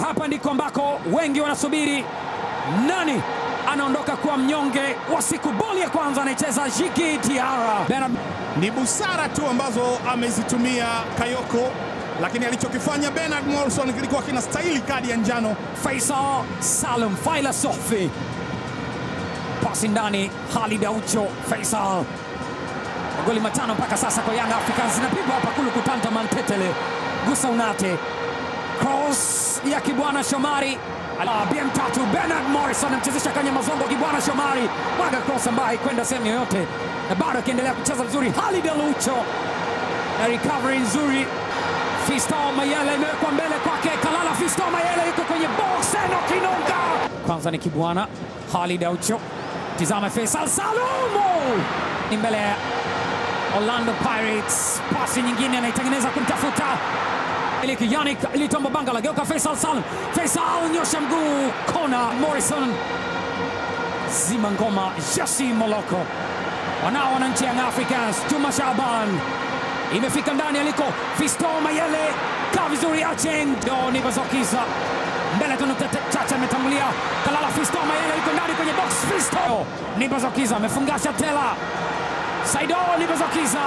Hapa ndiko ambako wengi wanasubiri nani anaondoka kuwa mnyonge wa siku. Boli ya kwanza anaicheza Jiki Diarra. Bernard, ni busara tu ambazo amezitumia Kayoko, lakini alichokifanya Bernard Morrison kilikuwa kinastahili kadi ya njano. Faisal Salum, Faila Sofi, pasi ndani, Khalid Aucho. Faisal, magoli 5 mpaka sasa kwa Young Africans. Zinapigwa hapa Kulu Kutanta Mantetele, gusa unate, cross ya Kibwana Shomari. BM3 Bernard Morrison amchezesha kwenye mazongo Kibwana Shomari, mwaga cross ambaye kwenda sehemu yoyote, na bado akiendelea kucheza vizuri Khalid Aucho, na recovery nzuri. Fisto Mayele imewekwa mbele kwake Kalala. Fisto Mayele yuko kwenye box, Enock Inonga. Kwanza ni Kibwana, Khalid Aucho, tizama Faisal Salum ni mbele ya Orlando Pirates. Pasi nyingine anaitengeneza kumtafuta Iliki Yannick Litombo Bangala, geuka Faisal Salum. Faisal nyosha mguu, kona. Morrison zima ngoma. Jesse Moloko wanao wananchi Young Africans. Juma Shaban imefika ndani aliko Fisto Mayele, ka vizuri Acheng do Nibazokiza mbele tu nukta chache ametangulia Kalala. Fisto Mayele yuko ndani kwenye box. Fisto Nibazokiza amefungasha tela. Saido Nibazokiza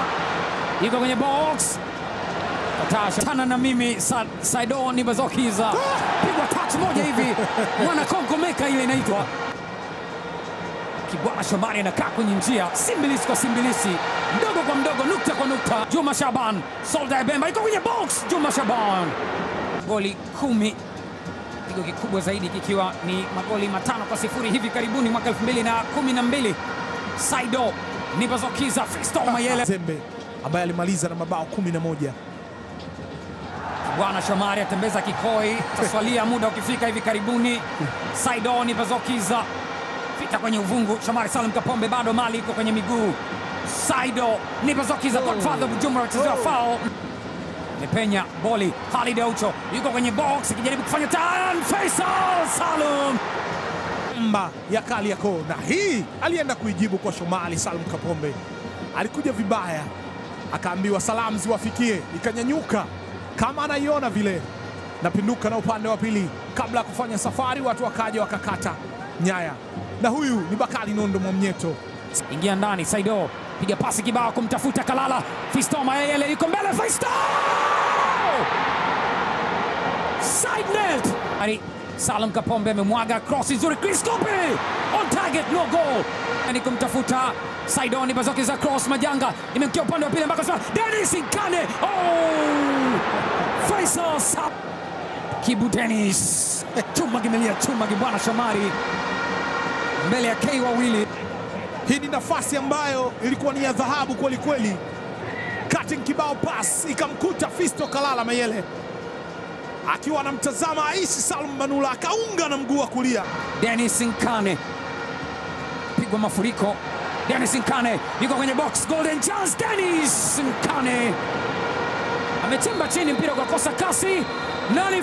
yuko kwenye box. Tana na mimi Saido Nibazokiza pigwa touch moja hivi mwana Kongo meka ile inaitwa. Kibwana Shomari anakaa kwenye njia, simbilisi kwa simbilisi, mdogo kwa mdogo, nukta kwa nukta. Juma Shaban, Solda Ebemba yuko kwenye box. Juma Shaban, goli 10, kipigo kikubwa zaidi kikiwa ni magoli 5-0 hivi karibuni mwaka 2012. Saido Nibazokiza, Fisto Mayele Zembe ambaye alimaliza na mabao 11. Bwana Shomari atembeza kikoi, taswalia muda ukifika hivi karibuni. Saido Nibazokiza fita kwenye uvungu. Shomari Salum Kapombe bado mali iko kwenye miguu. Saido Nibazokiza, Godfather Bujumbura achezewa foul. Mepenya boli, Khalid Aucho yuko kwenye box akijaribu kufanya turn. Faisal Salum mba ya Kariakoo, na hii alienda kuijibu kwa Shomari Salum Kapombe. Alikuja vibaya, akaambiwa salamu ziwafikie, ikanyanyuka kama anaiona vile, napinduka na upande wa pili kabla ya kufanya safari, watu wakaja wakakata nyaya. Na huyu ni Bakari Nondo Mwamnyeto. Ingia ndani Saido, piga pasi kibao kumtafuta Kalala. Fisto Mayele yuko mbele. Fisto! Side net. Ari Salum Kapombe amemwaga cross nzuri. Chris Kope on target, no goal. Ni kumtafuta Saido Nibazokiza, cross majanga imemkia upande wa pili ambako Dennis Nkane. Oh! Faisal Salum. Kibu Dennis. Chuma kimelia, chuma Kibwana Shomari mbele ya K wawili. Hii ni nafasi ambayo ilikuwa ni ya dhahabu kweli kweli. Cutting kibao pass ikamkuta Fisto Kalala Mayele akiwa anamtazama Aishi Salum Manula, akaunga na mguu wa kulia. Dennis Nkane pigwa mafuriko. Dennis Nkane yuko kwenye box, golden chance. Dennis Nkane amechimba chini mpira kwa kosa kasi. Nani